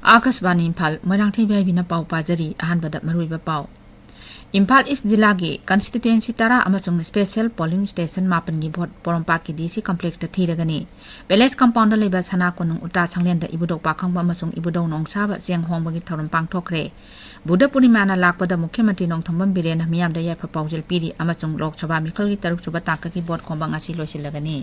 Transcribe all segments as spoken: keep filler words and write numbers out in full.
ꯑꯥꯀꯥꯁꯕꯥꯅꯤ ꯏꯝꯐꯥꯜ, ꯃꯣꯏꯔꯥꯡꯊꯦꯝ ꯏꯕꯥꯏꯕꯤꯅ ꯄꯥꯎ ꯄꯥꯖꯔꯤ꯫ ꯑꯍꯥꯟꯕꯗ ꯃꯔꯨꯑꯣꯏꯕ ꯄꯥꯎ꯫ ꯏꯝꯐꯥꯜ ꯏꯁ ꯖꯤꯂꯥꯒꯤ constituency ꯇꯔꯥ ꯑꯃꯁꯨꯡ special polling station ꯃꯥꯄꯟꯒꯤ vote ꯄꯣꯔꯣꯝꯄꯥꯠꯀꯤ D C complexꯇ ꯊꯤꯔꯒꯅꯤ꯫ Palace compoundꯗ ꯂꯩꯕ ꯁꯅꯥ ꯀꯣꯅꯨꯡ ꯎꯇꯥ ꯁꯪꯂꯦꯟꯗ ꯏꯕꯨꯙꯧ ꯄꯥꯈꯪꯕ ꯑꯃꯁꯨꯡ ꯏꯕꯨꯙꯧ ꯅꯣꯡꯁꯥꯕ ꯆꯦꯡ ꯍꯣꯡꯕꯒꯤ ꯊꯧꯔꯝ ꯄꯥꯡꯊꯣꯛꯈ꯭ꯔꯦ꯫ ꯕꯨꯙ ꯄꯨꯔꯅꯤꯃꯥꯅ ꯂꯥꯛꯄꯗ ꯃꯨꯈ꯭ꯌ ꯃꯟꯇ꯭ꯔꯤ ꯅꯣꯡꯊꯣꯝꯕꯝ ꯕꯤꯔꯦꯟꯅ ꯃꯤꯌꯥꯝꯗ ꯌꯥꯏꯐ ꯄꯥꯎꯖꯦꯜ ꯄꯤꯔꯤ ꯑꯃꯁꯨꯡ ꯂꯣꯛ ꯁꯚꯥ ꯃꯤꯈꯜꯒꯤ ꯇꯔꯨꯛꯁꯨꯕ ꯇꯥꯡꯀꯛꯀꯤ vote ꯈꯣꯝꯕ ꯉꯁꯤ ꯂꯣꯏꯁꯤꯜꯂꯒꯅꯤ꯫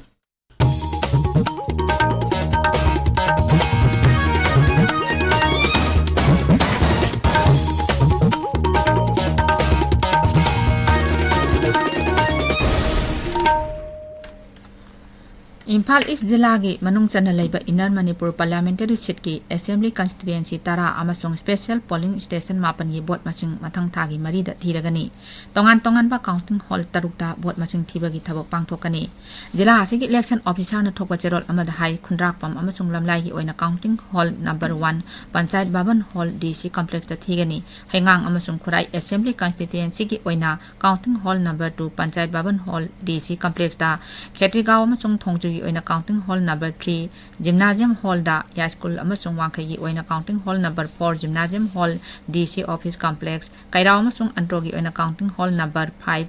ꯏꯝꯐꯥꯜ ꯏꯁ ꯖꯤꯂꯥꯒꯤ ꯃꯅꯨꯡ ꯆꯟꯅ ꯂꯩꯕ Inner Manipur Parliamentary Seatꯀꯤ Assembly Constituency ꯇꯔꯥ ꯑꯃꯁꯨꯡ Special Polling Station ꯃꯥꯄꯟꯒꯤ vote ꯃꯁꯤꯡ ꯃꯊꯪ ꯊꯥꯒꯤ ꯃꯔꯤꯗ ꯊꯤꯔꯒꯅꯤ꯫ ꯇꯣꯉꯥꯟ ꯇꯣꯉꯥꯟꯕ counting hall ꯇꯔꯨꯛꯇ vote ꯃꯁꯤꯡ ꯊꯤꯕꯒꯤ ꯊꯕꯛ ꯄꯥꯡꯊꯣꯛꯀꯅꯤ꯫ ꯖꯤꯂꯥ ꯑꯁꯤꯒꯤ election officerꯅ ꯊꯣꯛꯄ ꯆꯦꯔꯣꯜ ꯑꯃꯗ ꯍꯥꯏ, ꯈꯨꯟꯗ꯭ꯔꯥꯛꯄꯝ ꯑꯃꯁꯨꯡ ꯂꯝꯂꯥꯏꯒꯤ ꯑꯣꯏꯅ counting hall number one, Panchayat Bhavan Hall, D C complexꯇ ꯊꯤꯒꯅꯤ꯫ ꯍꯩꯉꯥꯡ ꯑꯃꯁꯨꯡ ꯈꯨꯔꯥꯏ Assembly Constituencyꯒꯤ ꯑꯣꯏꯅ counting hall number two, Panchayat Bhavan Hall, D C complexꯇ, ꯈꯦꯇ꯭ꯔꯤꯒꯥꯎ ꯑꯃꯁꯨꯡ ꯊꯣꯡꯖꯨꯒꯤ ꯑꯣꯏꯅ counting hall number three, Gymnasium Hallꯗ, ꯌꯥꯏꯁ꯭ꯀꯨꯜ ꯑꯃꯁꯨꯡ ꯋꯥꯡꯈꯩꯒꯤ ꯑꯣꯏꯅ counting hall number four, Gymnasium Hall, D C office complex, ꯀꯩꯔꯥꯎ ꯑꯃꯁꯨꯡ ꯑꯟꯗ꯭ꯔꯣꯒꯤ ꯑꯣꯏꯅ counting hall number five,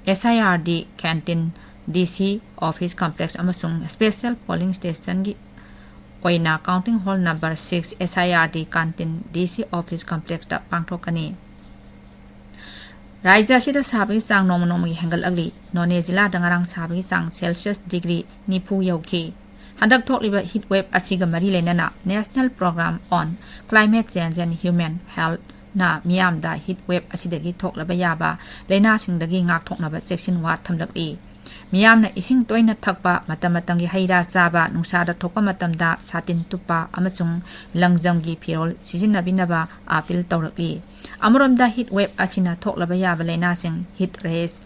S I R D canteen, D C office complex ꯑꯃꯁꯨꯡ Special Polling Stationꯒꯤ ꯑꯣꯏꯅ counting hall number six, S I R D canteen, D C office complexꯇ ꯄꯥꯡꯊꯣꯛꯀꯅꯤ꯫ ꯔꯥꯖ꯭ꯌ ꯑꯁꯤꯗ ꯁꯥꯕꯒꯤ ꯆꯥꯡ ꯅꯣꯡꯃ ꯅꯣꯡꯃꯒꯤ ꯍꯦꯟꯒꯠꯂꯛꯂꯤ꯫ ꯅꯣꯅꯦ ꯖꯤꯂꯥꯗ ꯉꯔꯥꯡ ꯁꯥꯕꯒꯤ ꯆꯥꯡ Celsius degree ꯅꯤꯐꯨ ꯌꯧꯈꯤ꯫ ꯍꯟꯗꯛ ꯊꯣꯛꯂꯤꯕ heat wave ꯑꯁꯤꯒ ꯃꯔꯤ ꯂꯩꯅꯅ National Program on Climate Change and Human Healthꯅ ꯃꯤꯌꯥꯝꯗ heat wave ꯑꯁꯤꯗꯒꯤ ꯊꯣꯛꯂꯕ ꯌꯥꯕ ꯂꯥꯏꯅꯥꯁꯤꯡꯗꯒꯤ ꯉꯥꯛꯊꯣꯛꯅꯕ ꯆꯦꯛꯁꯤꯟ ꯋꯥ ꯊꯝꯂꯛꯂꯤ꯫ ꯃꯤꯌꯥꯝꯅ ꯏꯁꯤꯡ ꯇꯣꯏꯅ ꯊꯛꯄ, ꯃꯇꯝ ꯃꯇꯝꯒꯤ ꯍꯩ ꯔꯥ ꯆꯥꯕ, ꯅꯨꯡꯁꯥꯗ ꯊꯣꯛꯄ ꯃꯇꯝꯗ ꯁꯥꯇꯤꯟ ꯇꯨꯞꯄ ꯑꯃꯁꯨꯡ ꯂꯪꯖꯝꯒꯤ ꯐꯤꯔꯣꯜ ꯁꯤꯖꯤꯟꯅꯕꯤꯅꯕ ꯑꯥꯄꯤꯜ ꯇꯧꯔꯛꯂꯤ꯫ ꯑꯃꯔꯣꯝꯗ heat wave ꯑꯁꯤꯅ ꯊꯣꯛꯂꯕ ꯌꯥꯕ ꯂꯥꯏꯅꯥꯁꯤꯡ heat rash,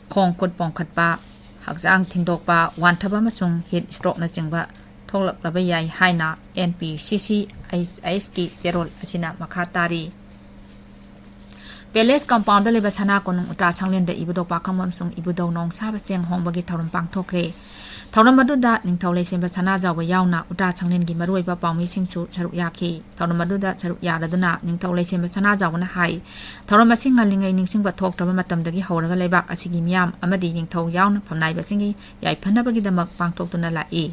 ꯈꯣꯡ ꯈꯨꯠ ꯄꯣꯝꯈꯠꯄ, ꯍꯛꯆꯥꯡ ꯊꯤꯟꯗꯣꯛꯄ, ꯋꯥꯟꯊꯕ ꯑꯃꯁꯨꯡ heat strokeꯅꯆꯤꯡꯕ ꯊꯣꯛꯂꯛꯂꯕ ꯌꯥꯏ ꯍꯥꯏꯅ N P C C H Sꯀꯤ ꯆꯦꯔꯣꯜ ꯑꯁꯤꯅ ꯃꯈꯥ ꯇꯥꯔꯤ꯫ Palace compoundꯗ ꯂꯩꯕ ꯁꯅꯥ ꯀꯣꯅꯨꯡ ꯎꯇ꯭ꯔꯥ ꯁꯪꯂꯦꯟꯗ ꯏꯕꯨꯙꯧ ꯄꯥꯈꯪꯕ ꯑꯃꯁꯨꯡ ꯏꯕꯨꯙꯧ ꯅꯣꯡꯁꯥꯕ ꯆꯦꯡ ꯍꯣꯡꯕꯒꯤ ꯊꯧꯔꯝ ꯄꯥꯡꯊꯣꯛꯈ꯭ꯔꯦ꯫ ꯊꯧꯔꯝ ꯑꯗꯨꯗ ꯅꯤꯡꯊꯧ ꯂꯩꯁꯦꯝꯕ ꯁꯅꯥꯖꯥꯎꯕ ꯌꯥꯎꯅ ꯎꯇ꯭ꯔꯥ ꯁꯪꯂꯦꯟꯒꯤ ꯃꯔꯨꯑꯣꯏꯕ ꯄꯥꯎꯃꯤꯁꯤꯡꯁꯨ ꯁꯔꯨꯛ ꯌꯥꯈꯤ꯫ ꯊꯧꯔꯝ ꯑꯗꯨꯗ ꯁꯔꯨꯛ ꯌꯥꯔꯗꯨꯅ ꯅꯤꯡꯊꯧ ꯂꯩꯁꯦꯝꯕ ꯁꯅꯥꯖꯥꯎꯕꯅ ꯍꯥꯏ, ꯊꯧꯔꯝ ꯑꯁꯤ ꯉꯜꯂꯤꯉꯩ ꯅꯤꯡꯁꯤꯡꯕ ꯊꯣꯛꯇ꯭ꯔꯕ ꯃꯇꯝꯗꯒꯤ ꯍꯧꯔꯒ ꯂꯩꯕꯥꯛ ꯑꯁꯤꯒꯤ ꯃꯤꯌꯥꯝ ꯑꯃꯗꯤ ꯅꯤꯡꯊꯧ ꯌꯥꯎꯅ ꯐꯝꯅꯥꯏꯕꯁꯤꯡꯒꯤ ꯌꯥꯏꯐꯅꯕꯒꯤꯗꯃꯛ ꯄꯥꯡꯊꯣꯛꯇꯨꯅ ꯂꯥꯛꯏ꯫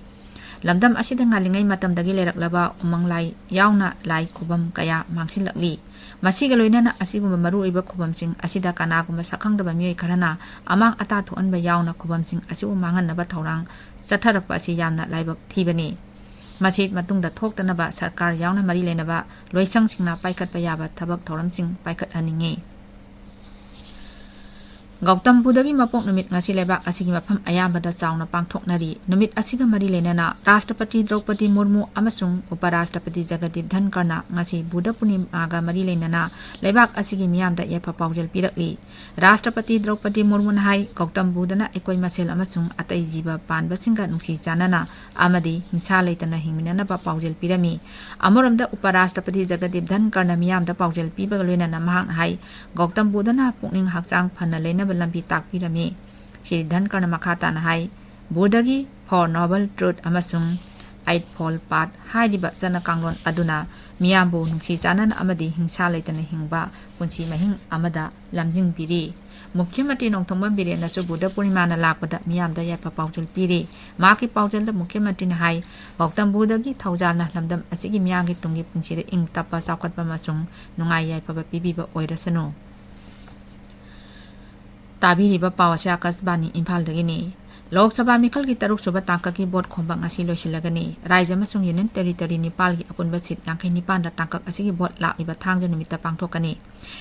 ꯂꯝꯗꯝ ꯑꯁꯤꯗ ꯉꯜꯂꯤꯉꯩ ꯃꯇꯝꯗꯒꯤ ꯂꯩꯔꯛꯂꯕ ꯎꯃꯪ ꯂꯥꯏ ꯌꯥꯎꯅ ꯂꯥꯏ ꯈꯨꯕꯝ ꯀꯌꯥ ꯃꯥꯡꯁꯤꯜꯂꯛꯂꯤ꯫ ꯃꯁꯤꯒ ꯂꯣꯏꯅꯅ ꯑꯁꯤꯒꯨꯝꯕ ꯃꯔꯨꯑꯣꯏꯕ ꯈꯨꯕꯝꯁꯤꯡ ꯑꯁꯤꯗ ꯀꯅꯥꯒꯨꯝꯕ ꯁꯛꯈꯪꯗꯕ ꯃꯤꯑꯣꯏ ꯈꯔꯅ ꯑꯃꯥꯡ ꯑꯇꯥ ꯊꯣꯛꯍꯟꯕ ꯌꯥꯎꯅ ꯈꯨꯕꯝꯁꯤꯡ ꯑꯁꯤꯕꯨ ꯃꯥꯡꯍꯟꯅꯕ ꯊꯧꯔꯥꯡ ꯆꯠꯊꯔꯛꯄ ꯑꯁꯤ ꯌꯥꯝꯅ ꯂꯥꯏꯕꯛ ꯊꯤꯕꯅꯤ꯫ ꯃꯁꯤ ꯃꯇꯨꯡꯗ ꯊꯣꯛꯇꯅꯕ ꯁꯔꯀꯥꯔ ꯌꯥꯎꯅ ꯃꯔꯤ ꯂꯩꯅꯕ ꯂꯣꯏꯁꯪꯁꯤꯡꯅ ꯄꯥꯏꯈꯠꯄ ꯌꯥꯕ ꯊꯕꯛ ꯊꯧꯔꯝꯁꯤꯡ ꯄꯥꯏꯈꯠꯍꯟꯅꯤꯡꯏ꯫ ꯒꯧꯇꯝ ꯕꯨꯙꯒꯤ ꯃꯄꯣꯛ ꯅꯨꯃꯤꯠ ꯉꯁꯤ ꯂꯩꯕꯥꯛ ꯑꯁꯤꯒꯤ ꯃꯐꯝ ꯑꯌꯥꯝꯕꯗ ꯆꯥꯎꯅ ꯄꯥꯡꯊꯣꯛꯅꯔꯤ꯫ ꯅꯨꯃꯤꯠ ꯑꯁꯤꯒ ꯃꯔꯤ ꯂꯩꯅꯅ ꯔꯥꯁꯇ꯭ꯔꯄꯇꯤ ꯗ꯭ꯔꯧꯄꯗꯤ ꯃꯨꯔꯃꯨ ꯑꯃꯁꯨꯡ ꯎꯄ ꯔꯥꯁꯇ꯭ꯔꯄꯇꯤ ꯖꯒꯗꯤꯞ ꯙꯟꯀꯔꯅ ꯉꯁꯤ ꯕꯨꯙ ꯄꯨꯔꯅꯤꯃꯥꯒ ꯃꯔꯤ ꯂꯩꯅꯅ ꯂꯩꯕꯥꯛ ꯑꯁꯤꯒꯤ ꯃꯤꯌꯥꯝꯗ ꯌꯥꯏꯐ ꯄꯥꯎꯖꯦꯜ ꯄꯤꯔꯛꯂꯤ꯫ ꯔꯥꯁꯇ꯭ꯔꯄꯇꯤ ꯗ꯭ꯔꯧꯄꯗꯤ ꯃꯨꯔꯃꯨꯅ ꯍꯥꯏ, ꯒꯧꯇꯝ ꯕꯨꯙꯅ ꯑꯩꯈꯣꯏ ꯃꯁꯦꯜ ꯑꯃꯁꯨꯡ ꯑꯇꯩ ꯖꯤꯕ ꯄꯥꯟꯕꯁꯤꯡꯒ ꯅꯨꯡꯁꯤ ꯆꯥꯟꯅꯅ ꯑꯃꯗꯤ ꯍꯤꯡꯁꯥ ꯂꯩꯇꯅ ꯍꯤꯡꯃꯤꯟꯅꯅꯕ ꯄꯥꯎꯖꯦꯜ ꯄꯤꯔꯝꯃꯤ꯫ ꯑꯃꯔꯣꯝꯗ ꯎꯄ ꯔꯥꯁꯇ꯭ꯔꯄꯇꯤ ꯖꯒꯗꯤꯞ ꯙꯟꯀꯔꯅ ꯃꯤꯌꯥꯝꯗ ꯄꯥꯎꯖꯦꯜ ꯄꯤꯕꯒ ꯂꯣꯏꯅꯅ ꯃꯍꯥꯛꯅ ꯍꯥꯏ, ꯒꯧꯇꯝ ꯕꯨꯙꯅ ꯄꯨꯛꯅꯤꯡ ꯍꯛꯆꯥꯡ ꯐꯅ ꯂꯩꯅꯕ ꯂꯝꯕꯤ ꯇꯥꯛꯄꯤꯔꯝꯃꯤ꯫ ꯁ꯭ꯔꯤ ꯙꯟꯀꯔꯅ ꯃꯈꯥ ꯇꯥꯅ ꯍꯥꯏ, ꯕꯨꯙꯒꯤ Four Noble Truth ꯑꯃꯁꯨꯡ Eightfold Path ꯍꯥꯏꯔꯤꯕ ꯆꯠꯅ ꯀꯥꯡꯂꯣꯟ ꯑꯗꯨꯅ ꯃꯤꯌꯥꯝꯕꯨ ꯅꯨꯡꯁꯤ ꯆꯥꯟꯅꯅ ꯑꯃꯗꯤ ꯍꯤꯡꯁꯥ ꯂꯩꯇꯅ ꯍꯤꯡꯕ ꯄꯨꯟꯁꯤ ꯃꯍꯤꯡ ꯑꯃꯗ ꯂꯝꯖꯤꯡꯕꯤꯔꯤ꯫ ꯃꯨꯈ꯭ꯌ ꯃꯟꯇ꯭ꯔꯤ ꯅꯣꯡꯊꯣꯝꯕꯝ ꯕꯤꯔꯦꯟꯅꯁꯨ ꯕꯨꯙ ꯄꯨꯔꯅꯤꯃꯥꯅ ꯂꯥꯛꯄꯗ ꯃꯤꯌꯥꯝꯗ ꯌꯥꯏꯐ ꯄꯥꯎꯖꯦꯜ ꯄꯤꯔꯤ꯫ ꯃꯍꯥꯛꯀꯤ ꯄꯥꯎꯖꯦꯜꯗ ꯃꯨꯈ꯭ꯌ ꯃꯟꯇ꯭ꯔꯤꯅ ꯍꯥꯏ, ꯒꯧꯇꯝ ꯕꯨꯙꯒꯤ ꯊꯧꯖꯥꯜꯅ ꯂꯝꯗꯝ ꯑꯁꯤꯒꯤ ꯃꯤꯌꯥꯝꯒꯤ ꯇꯨꯡꯒꯤ ꯄꯨꯟꯁꯤꯗ ꯏꯪ ꯇꯞꯄ, ꯆꯥꯎꯈꯠꯄ ꯑꯃꯁꯨꯡ ꯅꯨꯡꯉꯥꯏ ꯌꯥꯏꯐꯕ ꯄꯤꯕꯤꯕ ꯑꯣꯏꯔꯁꯅꯨ꯫ ꯇꯥꯕꯤꯔꯤꯕ ꯄꯥꯎ ꯑꯁꯤ ꯑꯥꯀꯥꯁꯕꯥꯅꯤ ꯏꯝꯐꯥꯜꯗꯒꯤꯅꯤ꯫ ꯂꯣꯛ ꯁꯚꯥ ꯃꯤꯈꯜꯒꯤ ꯇꯔꯨꯛ ꯁꯨꯕ ꯇꯥꯡꯀꯛꯀꯤ ꯚꯣꯠ ꯈꯣꯝꯕ ꯉꯁꯤ ꯂꯣꯏꯁꯤꯜꯂꯒꯅꯤ꯫ ꯔꯥꯖ꯭ꯌ ꯑꯃꯁꯨꯡ ꯌꯨꯅꯤꯌꯟ ꯇꯦꯔꯤꯇꯣꯔꯤ ꯅꯤꯄꯥꯜꯒꯤ ꯑꯄꯨꯟꯕ ꯁꯤꯠ ꯌꯥꯡꯈꯩ ꯅꯤꯄꯥꯟꯗ ꯇꯥꯡꯀꯛ ꯑꯁꯤꯒꯤ ꯚꯣꯠ ꯂꯥꯛꯂꯤꯕ ꯊꯥꯡꯖ ꯅꯨꯃꯤꯠꯇ ꯄꯥꯡꯊꯣꯛꯀꯅꯤ꯫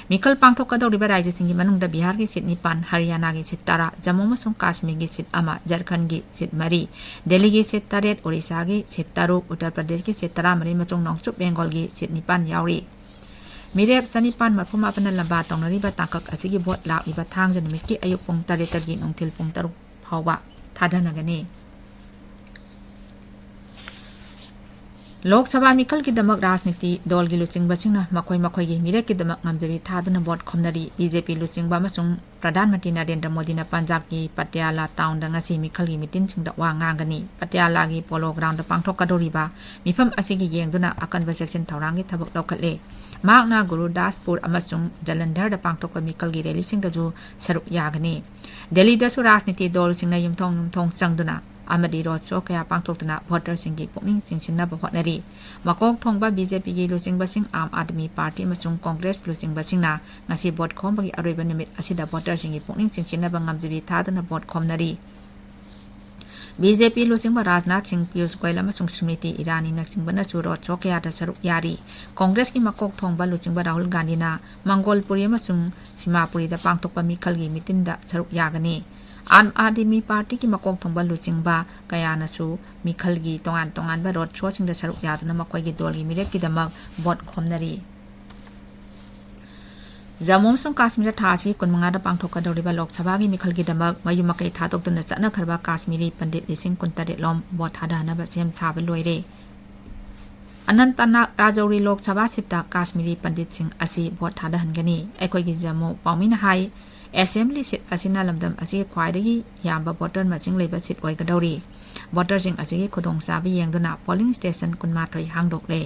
ꯃꯤꯈꯜ ꯄꯥꯡꯊꯣꯛꯀꯗꯧꯔꯤꯕ ꯔꯥꯖ꯭ꯌꯁꯤꯡꯒꯤ ꯃꯅꯨꯡꯗ ꯕꯤꯍꯥꯔꯒꯤ ꯁꯤꯠ ꯅꯤꯄꯥꯟ, ꯍꯔꯤꯌꯥꯅꯥꯒꯤ ꯁꯤꯠ ꯇꯔꯥ, ꯖꯝꯃꯨ ꯑꯃꯁꯨꯡ ꯀꯥꯁꯃꯤꯔꯒꯤ ꯁꯤꯠ ꯑꯃ, ꯖꯔꯈꯟꯒꯤ ꯁꯤꯠ ꯃꯔꯤ, ꯗꯦꯜꯂꯤꯒꯤ ꯁꯤꯠ ꯇꯔꯦꯠ, ꯑꯣꯔꯤꯁꯥꯒꯤ ꯁꯤꯠ ꯇꯔꯨꯛ, ꯎꯠꯇꯔ ꯄ꯭ꯔꯗꯦꯁꯀꯤ ꯁꯤꯠ ꯇꯔꯥꯃꯔꯤ ꯑꯃꯁꯨꯡ ꯅꯣꯡꯆꯨꯞ ꯕꯦꯡꯒꯣꯜꯒꯤ ꯁꯤꯠ ꯅꯤꯄꯥꯟ ꯌꯥꯎꯔꯤ꯫ ꯃꯤꯔꯦꯞ ꯆꯅꯤꯄꯥꯟ ꯃꯔꯐꯨ ꯃꯥꯄꯟꯅ ꯂꯝꯕꯥ ꯇꯧꯅꯔꯤꯕ ꯇꯥꯡꯀꯛ ꯑꯁꯤꯒꯤ ꯚꯣꯠ ꯂꯥꯛꯂꯤꯕ ꯊꯥꯡꯖ ꯅꯨꯃꯤꯠꯀꯤ ꯑꯌꯨꯛ ꯄꯨꯡ ꯇꯔꯦꯠꯇꯒꯤ ꯅꯨꯡꯊꯤꯜ ꯄꯨꯡ ꯇꯔꯨꯛ ꯐꯥꯎꯕ ꯊꯥꯗꯅꯒꯅꯤ꯫ ꯂꯣꯛ ꯁꯚꯥ ꯃꯤꯈꯜꯒꯤꯗꯃꯛ ꯔꯥꯖꯅꯤꯇꯤ ꯗꯣꯜꯒꯤ ꯂꯨꯆꯤꯡꯕꯁꯤꯡꯅ ꯃꯈꯣꯏ ꯃꯈꯣꯏꯒꯤ ꯃꯤꯔꯦꯞꯀꯤꯗꯃꯛ ꯉꯝꯖꯕꯤ ꯊꯥꯗꯨꯅ ꯚꯣꯠ ꯈꯣꯝꯅꯔꯤ꯫ ꯕꯤ ꯖꯦ ꯄꯤ ꯂꯨꯆꯤꯡꯕ ꯑꯃꯁꯨꯡ ꯄ꯭ꯔꯙꯥꯟ ꯃꯟꯇ꯭ꯔꯤ ꯅꯔꯦꯟꯗ꯭ꯔ ꯃꯣꯗꯤꯅ ꯄꯟꯖꯥꯕꯀꯤ ꯄꯇꯤꯌꯥꯂꯥ ꯇꯥꯎꯟꯗ ꯉꯁꯤ ꯃꯤꯈꯜꯒꯤ ꯃꯤꯇꯤꯟꯁꯤꯡꯗ ꯋꯥ ꯉꯥꯡꯒꯅꯤ꯫ ꯄꯇꯤꯌꯥꯂꯥꯒꯤ ꯄꯣꯂꯣ ꯒ꯭ꯔꯥꯎꯟꯗ ꯄꯥꯡꯊꯣꯛꯀꯗꯧꯔꯤꯕ ꯃꯤꯐꯝ ꯑꯁꯤꯒꯤ ꯌꯦꯡꯗꯨꯅ ꯑꯀꯟꯕ ꯆꯦꯛꯁꯤꯟ ꯊꯧꯔꯥꯡꯒꯤ ꯊꯕꯛ ꯂꯧꯈꯠꯂꯦ꯫ ꯃꯍꯥꯛꯅ ꯒꯨꯔꯨꯗꯥꯁꯄꯨꯔ ꯑꯃꯁꯨꯡ ꯖꯂꯟꯙꯔꯗ ꯄꯥꯡꯊꯣꯛꯄ ꯃꯤꯈꯜꯒꯤ ꯔꯦꯂꯤꯁꯤꯡꯗꯁꯨ ꯁꯔꯨꯛ ꯌꯥꯒꯅꯤ꯫ ꯗꯦꯜꯂꯤꯗꯁꯨ ꯔꯥꯖꯅꯤꯇꯤ ꯗꯣꯜꯁꯤꯡꯅ ꯌꯨꯝꯊꯣꯡ ꯌꯨꯝꯊꯣꯡ ꯆꯪꯗꯨꯅ ꯑꯃꯗꯤ ꯔꯣꯗ ꯁꯣ ꯀꯌꯥ ꯄꯥꯡꯊꯣꯛꯇꯨꯅ ꯚꯣꯇꯔꯁꯤꯡꯒꯤ ꯄꯨꯛꯅꯤꯡ ꯆꯤꯡꯁꯤꯟꯅꯕ ꯍꯣꯠꯅꯔꯤ꯫ ꯃꯀꯣꯛ ꯊꯣꯡꯕ ꯕꯤ ꯖꯦ ꯄꯤꯒꯤ ꯂꯨꯆꯤꯡꯕꯁꯤꯡ, ꯑꯥꯝ ꯑꯥꯗꯃꯤ ꯄꯥꯔꯇꯤ ꯑꯃꯁꯨꯡ ꯀꯣꯡꯒ꯭ꯔꯦꯁ ꯂꯨꯆꯤꯡꯕꯁꯤꯡꯅ ꯉꯁꯤ ꯚꯣꯠ ꯈꯣꯝꯕꯒꯤ ꯑꯔꯣꯏꯕ ꯅꯨꯃꯤꯠ ꯑꯁꯤꯗ ꯚꯣꯇꯔꯁꯤꯡꯒꯤ ꯄꯨꯛꯅꯤꯡ ꯆꯤꯡꯁꯤꯟꯅꯕ ꯉꯝꯖꯕꯤ ꯊꯥꯗꯨꯅ ꯚꯣꯠ ꯈꯣꯝꯅꯔꯤ꯫ ꯕꯤ ꯖꯦ ꯄꯤ ꯂꯨꯆꯤꯡꯕ ꯔꯥꯖꯅꯥꯊ ꯁꯤꯡ, ꯄꯤꯌꯨꯁ ꯒꯣꯌꯜ ꯑꯃꯁꯨꯡ ꯁ꯭ꯔꯤꯃꯤꯇꯤ ꯏꯔꯥꯅꯤꯅꯆꯤꯡꯕꯅꯁꯨ ꯔꯣꯗ ꯁꯣ ꯀꯌꯥꯗ ꯁꯔꯨꯛ ꯌꯥꯔꯤ꯫ ꯀꯣꯡꯒ꯭ꯔꯦꯁꯀꯤ ꯃꯀꯣꯛ ꯊꯣꯡꯕ ꯂꯨꯆꯤꯡꯕ ꯔꯥꯍꯨꯜ ꯒꯥꯟꯙꯤꯅ ꯃꯪꯒꯣꯜꯄꯨꯔꯤ ꯑꯃꯁꯨꯡ ꯁꯤꯃꯥꯄꯨꯔꯤꯗ ꯄꯥꯡꯊꯣꯛꯄ ꯃꯤꯈꯜꯒꯤ ꯃꯤꯇꯤꯟꯗ ꯁꯔꯨꯛ ꯌꯥꯒꯅꯤ꯫ ꯑꯥꯝ ꯑꯥꯗꯃꯤ ꯄꯥꯔꯇꯤꯒꯤ ꯃꯀꯣꯛ ꯊꯣꯡꯕ ꯂꯨꯆꯤꯡꯕ ꯀꯌꯥꯅꯁꯨ ꯃꯤꯈꯜꯒꯤ ꯇꯣꯉꯥꯟ ꯇꯣꯉꯥꯟꯕ ꯔꯣꯗ ꯁꯣꯁꯤꯡꯗ ꯁꯔꯨꯛ ꯌꯥꯗꯨꯅ ꯃꯈꯣꯏꯒꯤ ꯗꯣꯜꯒꯤ ꯃꯤꯔꯦꯞꯀꯤꯗꯃꯛ ꯚꯣꯠ ꯈꯣꯝꯅꯔꯤ꯫ ꯖꯝꯃꯨ ꯑꯃꯁꯨꯡ ꯀꯥꯁꯃꯤꯔꯗ ꯊꯥ ꯑꯁꯤ ꯀꯨꯟꯃꯉꯥꯗ ꯄꯥꯡꯊꯣꯛꯀꯗꯧꯔꯤꯕ ꯂꯣꯛ ꯁꯚꯥꯒꯤ ꯃꯤꯈꯜꯒꯤꯗꯃꯛ ꯃꯌꯨꯝ ꯃꯀꯩ ꯊꯥꯗꯣꯛꯇꯨꯅ ꯆꯠꯅꯈ꯭ꯔꯕ ꯀꯥꯁꯃꯤꯔꯤ ꯄꯟꯗꯤꯠ ꯂꯤꯁꯤꯡ ꯀꯨꯟꯇꯔꯦꯠ ꯂꯣꯝ ꯚꯣꯠ ꯊꯥꯗꯅꯕ ꯁꯦꯝ ꯁꯥꯕ ꯂꯣꯏꯔꯦ꯫ ꯑꯅꯟꯇꯅꯥꯒ ꯔꯥꯖꯧꯔꯤ ꯂꯣꯛ ꯁꯚꯥ ꯁꯤꯠꯇ ꯀꯥꯁꯃꯤꯔꯤ ꯄꯟꯗꯤꯠꯁꯤꯡ ꯑꯁꯤ ꯚꯣꯠ ꯊꯥꯗꯍꯟꯒꯅꯤ꯫ ꯑꯩꯈꯣꯏꯒꯤ ꯖꯝꯃꯨ ꯄꯥꯎꯃꯤꯅ ꯍꯥꯏ, ꯑꯦꯁꯦꯝꯕ꯭ꯂꯤ ꯁꯤꯠ ꯑꯁꯤꯅ ꯂꯝꯗꯝ ꯑꯁꯤꯒꯤ ꯈ꯭ꯋꯥꯏꯗꯒꯤ ꯌꯥꯝꯕ ꯚꯣꯇꯔ ꯃꯁꯤꯡ ꯂꯩꯕ ꯁꯤꯠ ꯑꯣꯏꯒꯗꯧꯔꯤ꯫ ꯚꯣꯇꯔꯁꯤꯡ ꯑꯁꯤꯒꯤ ꯈꯨꯗꯣꯡꯆꯥꯕ ꯌꯦꯡꯗꯨꯅ ꯄꯣꯂꯤꯡ ꯁ꯭ꯇꯦꯁꯟ ꯀꯨꯟꯃꯥꯊꯣꯏ ꯍꯥꯡꯗꯣꯛꯂꯦ꯫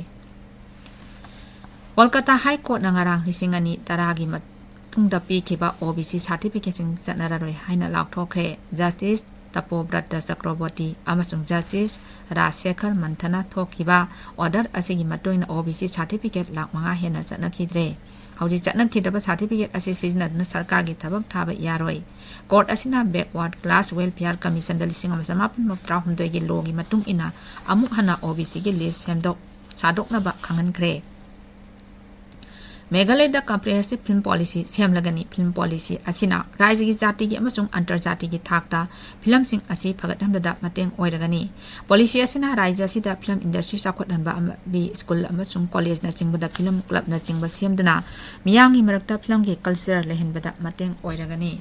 ꯀꯣꯜꯀꯇꯥ ꯍꯥꯏ ꯀꯣꯔꯠꯅ ꯉꯔꯥꯡ ꯂꯤꯁꯤꯡ ꯑꯅꯤ ꯇꯔꯥꯒꯤ ꯃꯇꯨꯡꯗ ꯄꯤꯈꯤꯕ ꯑꯣ ꯕꯤ ꯁꯤ ꯁꯥꯔꯇꯤꯐꯤꯀꯦꯠꯁꯤꯡ ꯆꯠꯅꯔꯔꯣꯏ ꯍꯥꯏꯅ ꯂꯥꯎꯊꯣꯛꯈ꯭ꯔꯦ꯫ ꯖꯁꯇꯤꯁ ꯇꯄꯣꯕ꯭ꯔꯇ ꯆꯀ꯭ꯔꯕꯣꯔꯇꯤ ꯑꯃꯁꯨꯡ ꯖꯁꯇꯤꯁ ꯔꯥꯖꯁꯦꯈꯔ ꯃꯟꯊꯅ ꯊꯣꯛꯈꯤꯕ ꯑꯣꯔꯗꯔ ꯑꯁꯤꯒꯤ ꯃꯇꯨꯡ ꯏꯟꯅ ꯑꯣ ꯕꯤ ꯁꯤ ꯁꯥꯔꯇꯤꯐꯤꯀꯦꯠ ꯂꯥꯈ ꯃꯉꯥ ꯍꯦꯟꯅ ꯆꯠꯅꯈꯤꯗ꯭ꯔꯦ꯫ ꯍꯧꯖꯤꯛ ꯆꯠꯅꯈꯤꯗ꯭ꯔꯕ ꯁꯥꯔꯇꯤꯐꯤꯀꯦꯠ ꯑꯁꯤ ꯁꯤꯖꯤꯟꯅꯗꯨꯅ ꯁꯔꯀꯥꯔꯒꯤ ꯊꯕꯛ ꯊꯥꯕ ꯌꯥꯔꯣꯏ꯫ ꯀꯣꯔꯠ ꯑꯁꯤꯅ ꯕꯦꯛꯋꯥꯔꯗ ꯀ꯭ꯂꯥꯁ ꯋꯦꯜꯐꯤꯌꯥꯔ ꯀꯃꯤꯁꯟꯗ ꯂꯤꯁꯤꯡ ꯑꯃ ꯆꯃꯥꯄꯟ ꯃꯧꯗ꯭ꯔꯥ ꯍꯨꯝꯗꯣꯏꯒꯤ ꯂꯣꯒꯤ ꯃꯇꯨꯡ ꯏꯟꯅ ꯑꯃꯨꯛ ꯍꯟꯅ ꯑꯣ ꯕꯤ ꯁꯤꯒꯤ ꯂꯤꯁ ꯁꯦꯝꯗꯣꯛ ꯁꯥꯗꯣꯛꯅꯕ ꯈꯪꯍꯟꯈ꯭ꯔꯦ꯫ ꯃꯦꯘꯥꯂꯌꯗ ꯀꯝꯄ꯭ꯔꯤꯍꯦꯟꯁꯤꯞ ꯐꯤꯜꯝ ꯄꯣꯂꯤꯁꯤ ꯁꯦꯝꯂꯒꯅꯤ꯫ ꯐꯤꯜꯝ ꯄꯣꯂꯤꯁꯤ ꯑꯁꯤꯅ ꯔꯥꯖ꯭ꯌꯒꯤ ꯖꯥꯇꯤꯒꯤ ꯑꯃꯁꯨꯡ ꯑꯟꯇꯔꯖꯥꯇꯤꯒꯤ ꯊꯥꯛꯇ ꯐꯤꯂꯝꯁꯤꯡ ꯑꯁꯤ ꯐꯒꯠꯍꯟꯕꯗ ꯃꯇꯦꯡ ꯑꯣꯏꯔꯒꯅꯤ꯫ ꯄꯣꯂꯤꯁꯤ ꯑꯁꯤꯅ ꯔꯥꯖ꯭ꯌ ꯑꯁꯤꯗ ꯐꯤꯂꯝ ꯏꯟꯗꯁꯇ꯭ꯔꯤ ꯆꯥꯎꯈꯠꯍꯟꯕ ꯑꯃꯗꯤ ꯁ꯭ꯀꯨꯜ ꯑꯃꯁꯨꯡ ꯀꯣꯂꯦꯖꯅꯆꯤꯡꯕꯗ ꯐꯤꯂꯝ ꯀ꯭ꯂꯕꯅꯆꯤꯡꯕ ꯁꯦꯝꯗꯨꯅ ꯃꯤꯌꯥꯝꯒꯤ ꯃꯔꯛꯇ ꯐꯤꯂꯝꯒꯤ ꯀꯜꯆꯔ ꯂꯩꯍꯟꯕꯗ ꯃꯇꯦꯡ ꯑꯣꯏꯔꯒꯅꯤ꯫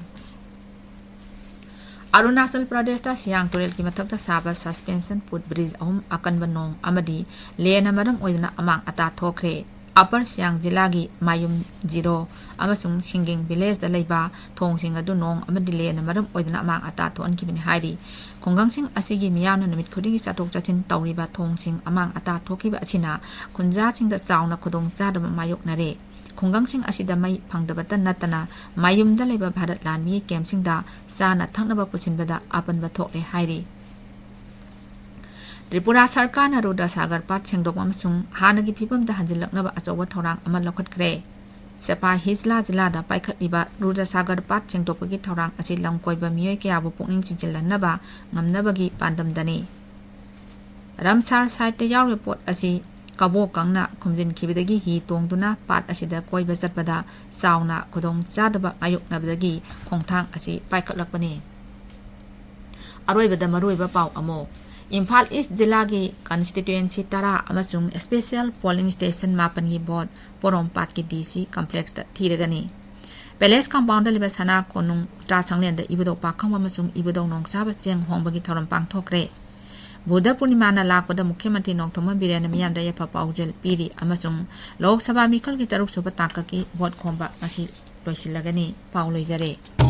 ꯑꯔꯨꯅꯥꯆꯜ ꯄ꯭ꯔꯗꯦꯁꯇ ꯁꯤꯌꯥꯡ ꯇꯨꯔꯦꯜꯒꯤ ꯃꯊꯛꯇ ꯁꯥꯕ suspension footbridge ꯑꯍꯨꯝ ꯑꯀꯟꯕ ꯅꯣꯡ ꯑꯃꯗꯤ ꯂꯦꯟꯅ ꯃꯔꯝ ꯑꯣꯏꯗꯨꯅ ꯑꯃꯥꯡ ꯑꯇꯥ ꯊꯣꯛꯈ꯭ꯔꯦ꯫ Upper Siang ꯖꯤꯂꯥꯒꯤ ꯃꯌꯨꯝ ꯖꯤꯔꯣ ꯑꯃꯁꯨꯡ ꯁꯤꯡꯒꯤꯡ ꯚꯤꯂꯦꯖꯇ ꯂꯩꯕ ꯊꯣꯡꯁꯤꯡ ꯑꯗꯨ ꯅꯣꯡ ꯑꯃꯗꯤ ꯂꯦꯟꯅ ꯃꯔꯝ ꯑꯣꯏꯗꯨꯅ ꯑꯃꯥꯡ ꯑꯇꯥ ꯊꯣꯛꯍꯟꯈꯤꯕꯅꯤ ꯍꯥꯏꯔꯤ꯫ ꯈꯨꯡꯒꯪꯁꯤꯡ ꯑꯁꯤꯒꯤ ꯃꯤꯌꯥꯝꯅ ꯅꯨꯃꯤꯠ ꯈꯨꯗꯤꯡꯒꯤ ꯆꯠꯊꯣꯛ ꯆꯠꯁꯤꯟ ꯇꯧꯔꯤꯕ ꯊꯣꯡꯁꯤꯡ ꯑꯃꯥꯡ ꯑꯇꯥ ꯊꯣꯛꯈꯤꯕ ꯑꯁꯤꯅ ꯈꯨꯟꯖꯥꯁꯤꯡꯗ ꯆꯥꯎꯅ ꯈꯨꯗꯣꯡꯆꯥꯗꯕ ꯃꯥꯌꯣꯛꯅꯔꯦ꯫ ꯈꯨꯡꯒꯪꯁꯤꯡ ꯑꯁꯤꯗ ꯃꯩ ꯐꯪꯗꯕꯇ ꯅꯠꯇꯅ ꯃꯌꯨꯝꯗ ꯂꯩꯕ ꯚꯥꯔꯠ ꯂꯥꯟꯃꯤꯒꯤ ꯀꯦꯝꯞꯁꯤꯡꯗ ꯆꯥꯅ ꯊꯛꯅꯕ ꯄꯨꯁꯤꯟꯕꯗ ꯑꯄꯟꯕ ꯊꯣꯛꯂꯦ ꯍꯥꯏꯔꯤ꯫ ꯇ꯭ꯔꯤꯄꯨꯔꯥ ꯁꯔꯀꯥꯔꯅ ꯔꯨꯗ꯭ꯔꯁꯥꯒꯔ ꯄꯥꯠ ꯁꯦꯡꯗꯣꯛꯄ ꯑꯃꯁꯨꯡ ꯍꯥꯟꯅꯒꯤ ꯐꯤꯕꯝꯗ ꯍꯟꯖꯤꯜꯂꯛꯅꯕ ꯑꯆꯧꯕ ꯊꯧꯔꯥꯡ ꯑꯃ ꯂꯧꯈꯠꯈ꯭ꯔꯦ꯫ ꯁꯦꯄꯥ ꯍꯤꯖꯂꯥ ꯖꯤꯂꯥꯗ ꯄꯥꯏꯈꯠꯂꯤꯕ ꯔꯨꯗ꯭ꯔꯁꯥꯒꯔ ꯄꯥꯠ ꯁꯦꯡꯗꯣꯛꯄꯒꯤ ꯊꯧꯔꯥꯡ ꯑꯁꯤ ꯂꯝ ꯀꯣꯏꯕ ꯃꯤꯑꯣꯏ ꯀꯌꯥꯕꯨ ꯄꯨꯛꯅꯤꯡ ꯆꯤꯡꯁꯤꯜꯍꯟꯅꯕ ꯉꯝꯅꯕꯒꯤ ꯄꯥꯟꯗꯝꯗꯅꯤ꯫ ꯔꯝꯁꯥꯔ ꯁꯥꯏꯠꯇ ꯌꯥꯎꯔꯤꯕ ꯄꯣꯠ ꯑꯁꯤ ꯀꯕꯣꯛ ꯀꯪꯅ ꯈꯨꯝꯖꯤꯟꯈꯤꯕꯗꯒꯤ ꯍꯤ ꯇꯣꯡꯗꯨꯅ ꯄꯥꯠ ꯑꯁꯤꯗ ꯀꯣꯏꯕ ꯆꯠꯄꯗ ꯆꯥꯎꯅ ꯈꯨꯗꯣꯡꯆꯥꯗꯕ ꯃꯥꯌꯣꯛꯅꯕꯗꯒꯤ ꯈꯣꯡꯊꯥꯡ ꯑꯁꯤ ꯄꯥꯏꯈꯠꯂꯛꯄꯅꯤ꯫ ꯑꯔꯣꯏꯕꯗ ꯃꯔꯨꯑꯣꯏꯕ ꯄꯥꯎ ꯑꯃꯨꯛ꯫ ꯏꯝꯐꯥꯜ ꯏꯁ ꯖꯤꯂꯥꯒꯤ ꯀꯟꯁꯇꯤꯇ꯭ꯋꯦꯟꯁꯤ ꯇꯔꯥ ꯑꯃꯁꯨꯡ ꯁ꯭ꯄꯦꯁꯤꯌꯦꯜ ꯄꯣꯂꯤꯡ ꯁ꯭ꯇꯦꯁꯟ ꯃꯥꯄꯟꯒꯤ ꯚꯣꯠ ꯄꯣꯔꯣꯝꯄꯥꯠꯀꯤ ꯗꯤ ꯁꯤ ꯀꯝꯄ꯭ꯂꯦꯛꯁꯇ ꯊꯤꯔꯒꯅꯤ꯫ ꯄꯦꯂꯦꯁ ꯀꯝꯄꯥꯎꯟꯗ ꯂꯩꯕ ꯁꯅꯥ ꯀꯣꯅꯨꯡ ꯎꯇꯥ ꯁꯪꯂꯦꯟꯗ ꯏꯕꯨꯙꯧ ꯄꯥꯈꯪꯕ ꯑꯃꯁꯨꯡ ꯏꯕꯨꯙꯧ ꯅꯣꯡꯆꯥꯕ ꯆꯦꯡ ꯍꯣꯡꯕꯒꯤ ꯊꯧꯔꯝ ꯄꯥꯡꯊꯣꯛꯈ꯭ꯔꯦ꯫ ꯕꯨꯙ ꯄꯨꯔꯅꯤꯃꯥꯅ ꯂꯥꯛꯄꯗ ꯃꯨꯈ꯭ꯌ ꯃꯟꯇ꯭ꯔꯤ ꯅꯣꯡꯊꯣꯝꯕꯝ ꯕꯤꯔꯦꯟꯅ ꯃꯤꯌꯥꯝꯗ ꯌꯥꯏꯐ ꯄꯥꯎꯖꯦꯜ ꯄꯤꯔꯤ ꯑꯃꯁꯨꯡ ꯂꯣꯛ ꯁꯚꯥ ꯃꯤꯈꯜꯒꯤ ꯇꯔꯨꯛ ꯁꯨꯕ ꯇꯥꯡꯀꯛꯀꯤ ꯚꯣꯠ ꯈꯣꯝꯕ ꯉꯁꯤ ꯂꯣꯏꯁꯤꯜꯂꯒꯅꯤ꯫ ꯄꯥꯎ ꯂꯣꯏꯖꯔꯦ꯫